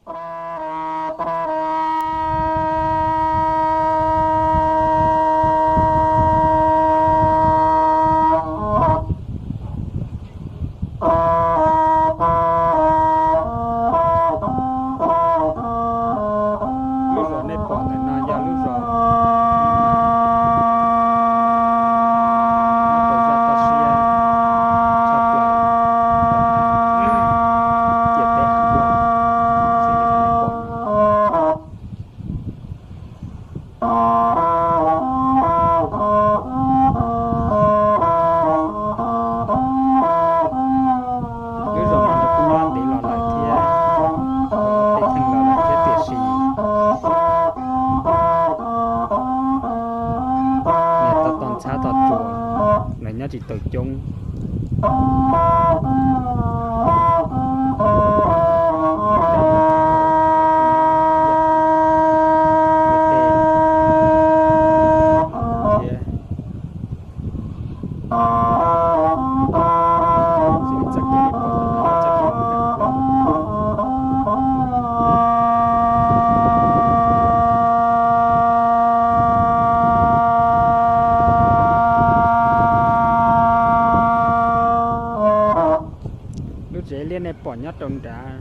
Lub zos nej pom ntawm no yog lub zos nyob rau zaj toj siab tshaj plaws, ciam teb hab, xws li nej pom no. Lub zos no nws kuj nyob ntev los lawm thiab, tej theej los lawm thiab tiam sis niam tau toj ntxhab toj tsuas, lawv nyob tsis tau coob. Lub tsev liab nej pom nyob rau nrad.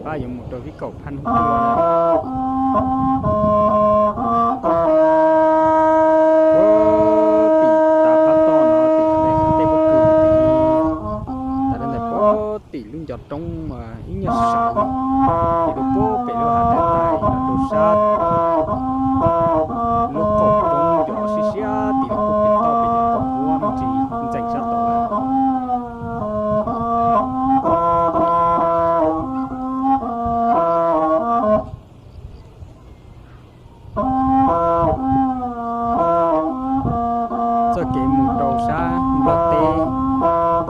Pab yuav mus rau Vib Kaum Phab Hnub Tuaj. Puag tim tav phab toj no tim tej pob kws tid, tas rau ntawm puag tim lub ncov roob ib nyuag saud, ces lub puag pem lub hav teb tais los rau sab lub qaum roob ncov siab siab tim lub puag pem toj pem cov qaum huab no tsis ntxeem sab tod lawm. Txoj kev mus rau sab nplog teb,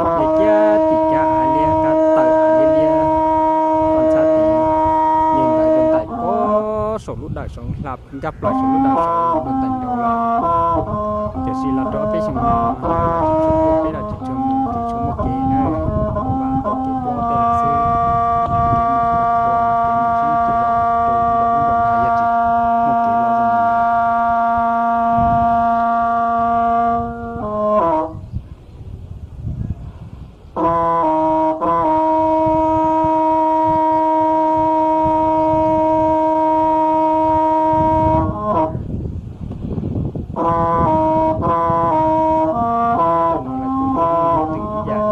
nce kiag tim cab av liab qab tawm av liab liab, toj ntxhab tid, nce ntawd rau ntais puag saum lub dawm saud, hla ncaj plaws saum lub dawm saud rau ntais nraud lawm. Tiam sis los rau ob peb xyoos no, tsis tshua tuaj peb los tsis tshua mus, tsis tshua muaj kev na, vam tau kev tuaj ua ntej lawm xwb. Kev mus qhuav qhuav, kev mus sib tus los rau nraum ub nraum no yog tsis muaj kev los zoo li ntawd. Tus no lawv kuj muaj twm ib yam li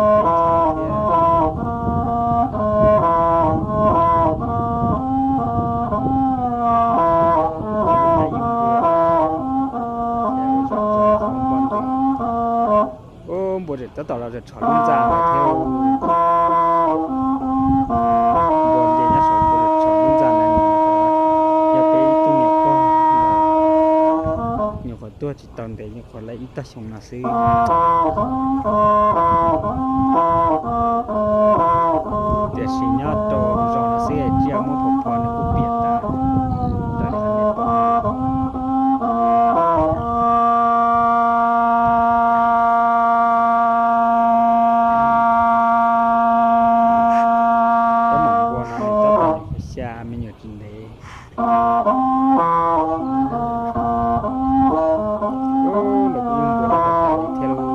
peb thiab. Ua npua tseem tab tom los tshom lub ntxa ntawd thiab. Npua nce nyob saum npua tseem tshom lub ntxa ntawd, yog peb ib tug niam pog los nyuam qhuav tuag tsis tau ntev, nyuam qhuav lawv ib tog xyoo no xwb. Tiam sis nyob rau zos no xwb, tsiaj muaj phom phom nws kuj piam tas raws li nej pom. Tab tom npua no nws tab tom xya me nyuam tsis ntev. Lawv kuj yeej npua tas li thiab lauj.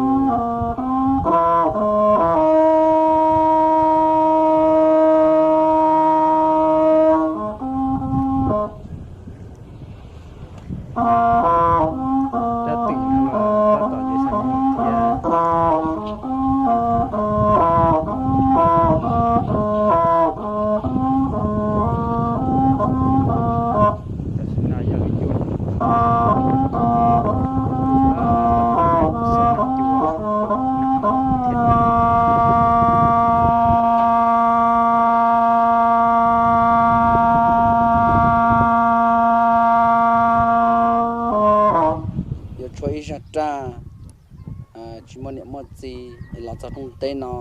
txiv es los txog rooj teb no,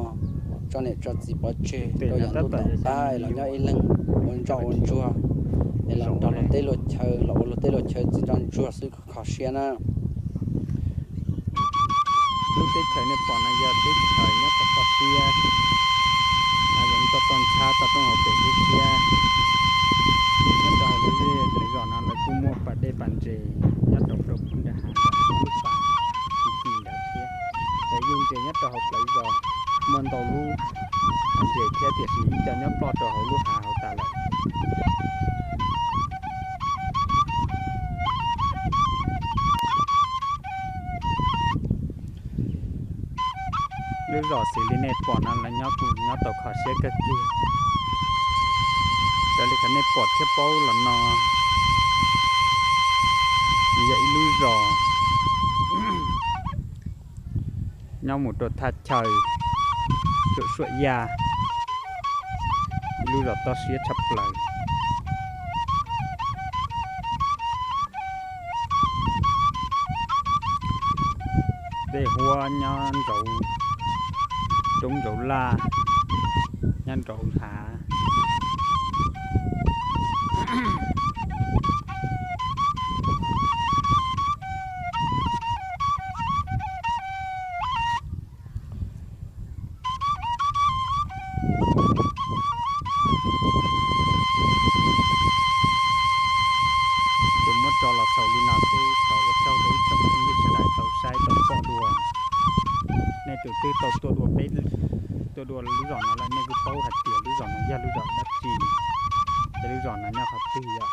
tso niam tso txiv pov tseg rau yav ntuj tom qab es los nyob ib leeg ua ntsoj ua ntsuag, es los nrog luag teb luag chaw los ua luag teb luag chaw txiv ntsoj ntsuag xwb kho siab na. Lub teb chaws nej pom no yog teb chaws nyob toj toj siab, zoo toj toj ntxhab toj roob hauv pes siab siab. Nyob rau hauv lub zej lub zos no lawv kuj muaj pas dej pas ntses nyob rau rau nram hav ntawm lub pas ti ti ntawd thiab. Lawv yeej ntses nyob rau hauv plawv zos, muaj ntau lub ntses thiab tiam sis ib co nyob ploj rau hauv lub hav hauv tas lawm. Lub zos xws li nej pom no lawv nyob kuj nyob tau kho siab kawg kiag. Raws li qhov nej pom thiab paub los no, nws yog ib lub zos nyob mus rau thaj chaw Tsuam Suam Yaj, ib lub zos toj siab tshaj plaws. Tej huab nyob nraud, roob nraud laj, nyob nraud hav. Tsuas muab tso los xaus li no xwb, thov ua tsaug rau ib tsoom phooj ywg sawv daws tau saib tau pom dua. Nej tus twg tau tuaj dua peb, tuaj dua lub zos no lawm nej kuj paub hais tias lub zos no yog lub zos dab tsi, thiab lub zos no nyob qhov twg yom.